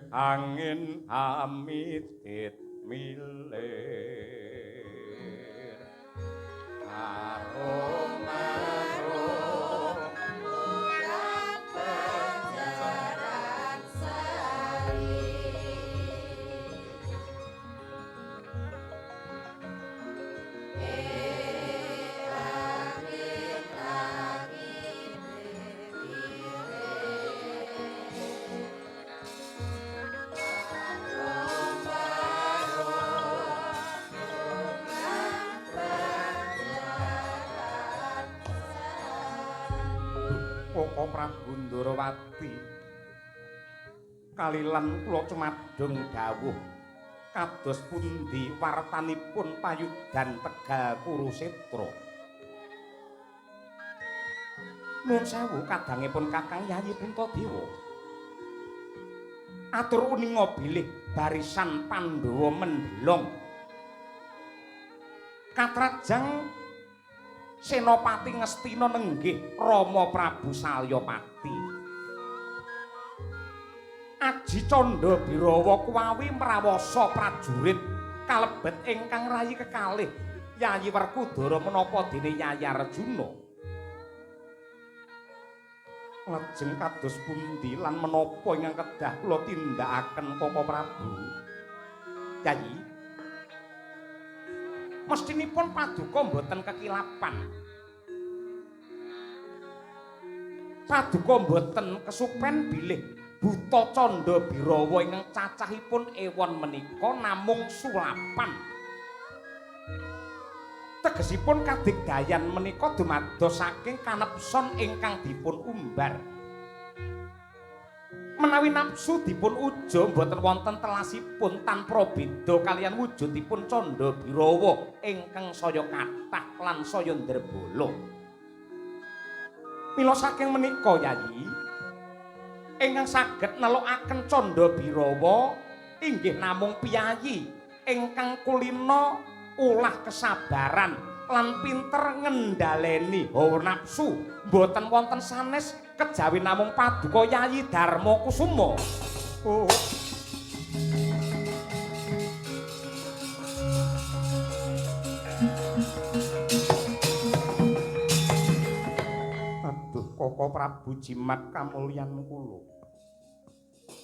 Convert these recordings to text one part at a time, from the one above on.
Angin amitit milir arum-arum Urat banjaran sari. Angin angin Koko Prabu Ndarawati kalilan kula cumadung dawuh kados pundi wartanipun payudan Tegal Kurusetra. Nuwun sewu kadangipun Kakang Yayi Puntadewa. Atur uninga bilih barisan Pandhawa mendelong katrajang Senopati Ngastina nenggih Rama Prabu Salyapati. Aji Candha Birawa kuwawi mrawasa prajurit kalebet ingkang rayi kekalih Yayi Werkudara menapa dene Yayi Arjuna. Lajeng kados pundi lan menapa ingkang kedah kula tindakaken Koko Prabu? Yayi, mestinipun paduka mboten kekilapan. Paduka mboten kesupen bilih buta Candha Birawa ingkang cacahipun ewon menika namung sulapan. Tegesipun kadigdayan menika dumados saking kanepson ingkang dipun umbar. Menawi nafsu dipun uja mboten wonten telasipun tanpa beda kaliyan wujudipun Candha Birawa ingkang saya kathah lan saya ndrebala. Mila saking menika Yayi, ingkang saged nelukaken Candha Birawa inggih namung piyayi ingkang kulina ulah kesabaran lan pinter ngendhaleni hawa nafsu, mboten wonten sanes kejawi namung paduka Yayi Darma Kusuma. Oh. Aduh, Koko Prabu jimat kamulyan kula.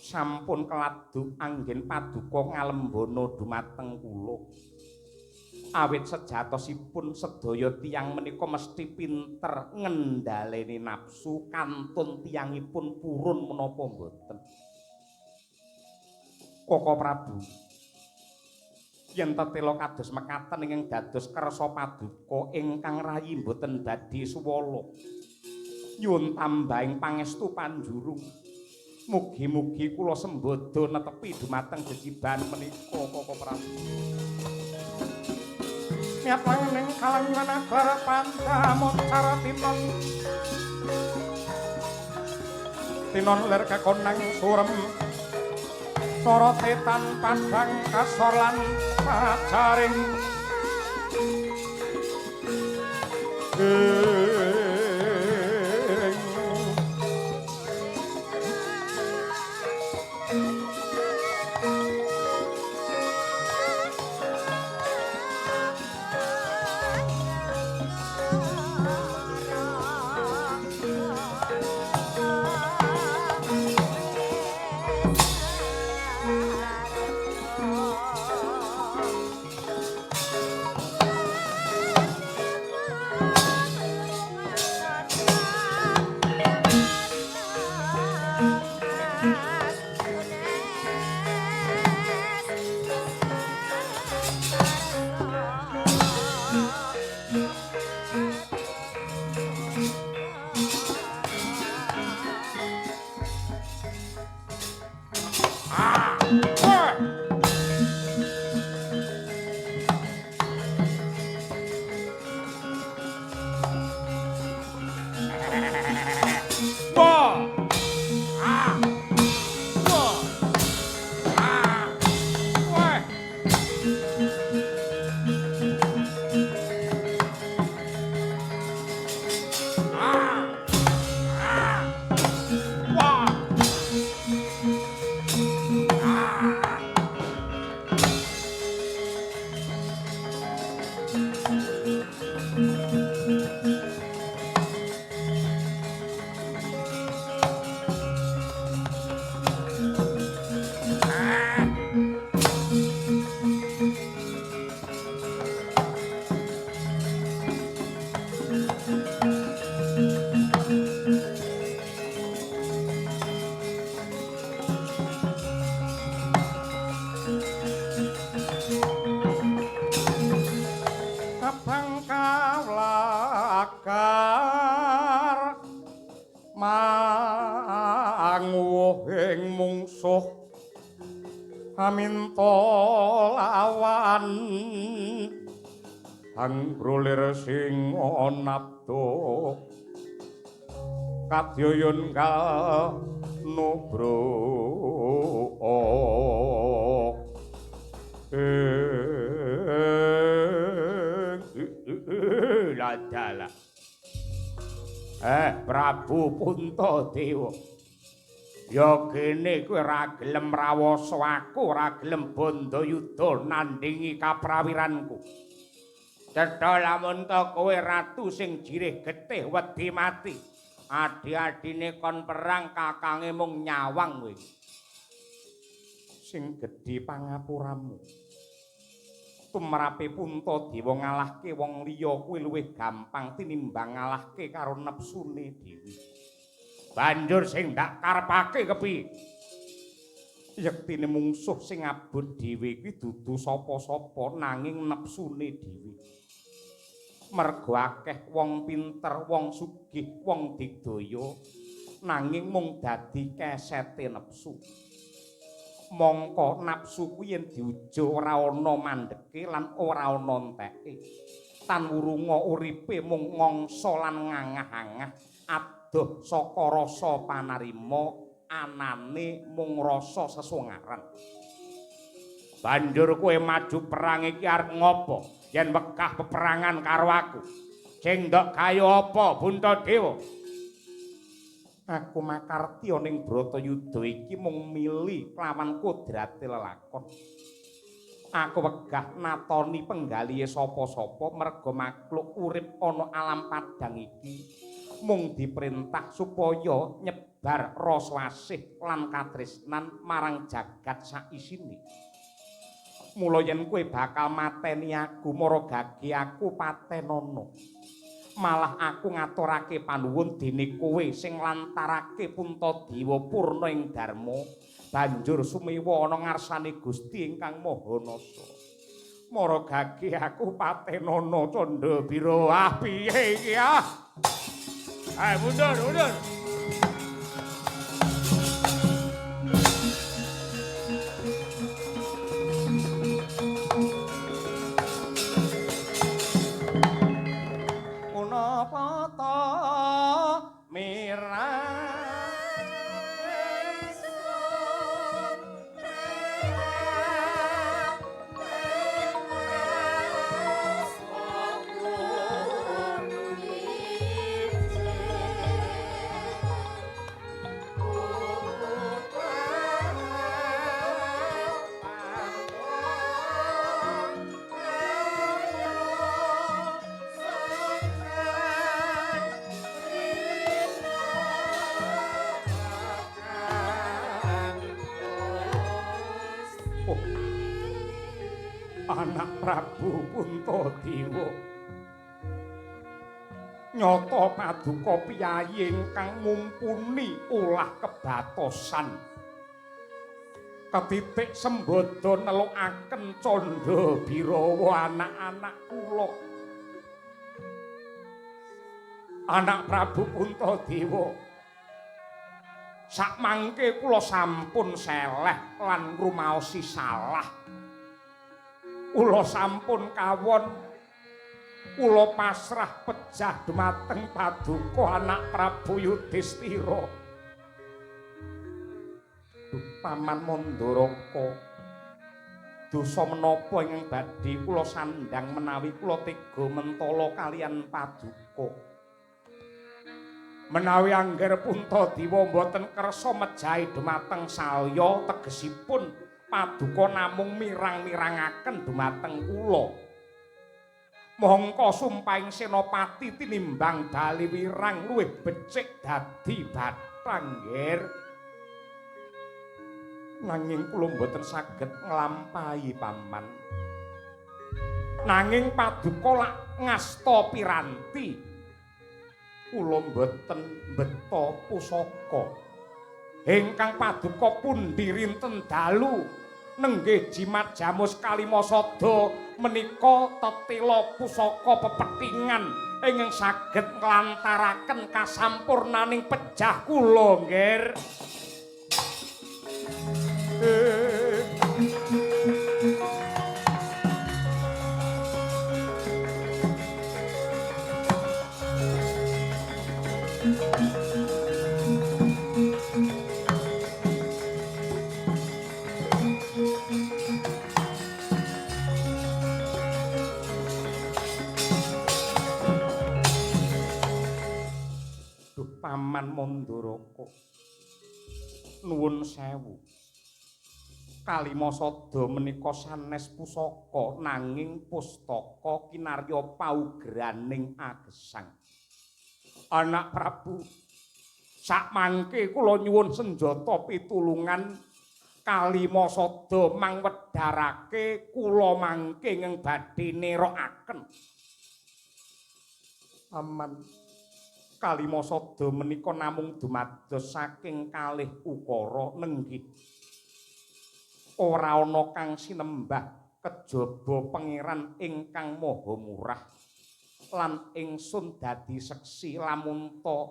Sampun keladuk anggen paduka ngalembana dumateng kula. Awit sejatosipun sedaya tiyang menika mesti pinter ngendhaleni nafsu kantun tiyangipun purun menapa mboten. Koko Prabu, yen tetela kados mekaten ingkang dados kersa paduka ingkang rayi mboten badhe suwala. Nyuwun tambahing pangestu panjurung. Mugi-mugi kula sembada netepi dumateng jejiban menika Koko Prabu. Niat langening kalangan agar pandamocar tinon tinon lir kekonang surem sorote tan padang kasor lan pacaring Abang kawlakar manguwuhing mungsuh aminta lawan anggrolir sing nabdo kadyayun kal nubro. Ladalah. Prabu Puntadewa. Ya kene kowe ora gelem rawasa aku, ora gelem bandayuda nandhingi kaprawiranku. Cetha lamun ta kowe ratu sing jirih getih wedi mati. Adi-adine kon perang kakange mung nyawang kowe. Sing gedhe pangapuramu. Tumrape Puntadewa ngalahke wong liya kuwi luwih gampang tinimbang ngalahke karo nepsune dhewe. Banjur sing ndak karepake kepiye? Yektine mungsuh sing abot dhewe kuwi dudu sapa-sapa nanging nepsune dhewe. Mergo akeh wong pinter, wong sugih, wong digdaya nanging mung dadi kesete nepsu. Mongko nafsu kuwi yen diujo ora ana mandheke lan ora ana enteke. Tan wurunga uripe mung ngangsa lan ngangah-angah adoh saka rasa panarima anane mung rasa sesongaran. Banjur kowe maju perang iki arep ngopo yen wegah peperangan karo aku? Sing ndok kaya apa Puntadewa? Aku makartya ning Bratayuda iki mung mili kelawan kodrate lelakon. Aku wegah natoni penggalihe sapa-sapa merga makhluk urip ana alam padhang iki mung diperintah supaya nyebar rasa asih lan katresnan marang jagat saisine. Mula yen kowe bakal mateni aku, mara gage aku patenono. Malah aku ngaturake panuwun dene kowe sing lantarake Puntadewa purna ing dharma banjur sumewa ana ngarsane Gusti ingkang Maha Nasa. Mara gage aku patenono Candha Birawa. Ah piye iki ah? Ayo mundur, mundur. Anak Prabu Puntadewa nyata paduka piyayi ingkang mumpuni ulah kebatosan ketitik sembada nelukaken Candha Birawa anak-anak kula. Anak Prabu Puntadewa sakmangke kula sampun seleh lan ngrumaosi salah. Kula sampun kawon, kula pasrah pejah dumateng paduka anak Prabu Yudhistira. Duh, Paman Mandaraka, dosa menapa ingkang badhe kula sandhang menawi kula tega mentala kaliyan paduka? Menawi angger Puntadewa mboten kersa mejahi dumateng salya, tegesipun paduka namung mirang-mirangaken dumateng kula. Mongko sumpahing senopati tinimbang bali wirang luwih becik dadi bathang nggir. Nanging kula mboten saged nglampahi paman. Nanging paduka lak ngasta piranti. Kula mboten mbeta pusaka. Ingkang paduka pundi rinten dalu nenggih jimat jamus Kalimasada menika tetela pusaka pepethingan ingkang saged nglantaraken kasampurnaning pejah kula, Nggir. Duh Paman Mandaraka, nuwun sewu. Kalimasada menika sanes pusaka nanging pustaka kinarya paugraning agesang. Anak Prabu, sakmangke kula nyuwun senjata pitulungan Kalimasada mangwedharake kula mangke ingkang badhe nerokaken. Paman, Kalimasada menika namung dumados saking kalih ukara nenggih. Ora ana kang sinembah kejaba Pangeran ingkang Maha Murah lan ingsun dadi seksi lamun ta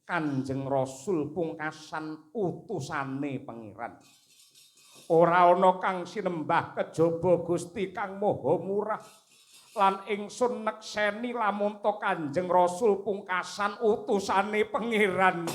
Kanjeng Rasul pungkasan utusane Pangeran. Ora ana kang sinembah kejaba Gusti kang Maha Murah lan ingsun nekseni lamun ta Kanjeng Rasul pungkasan utusane Pangeran.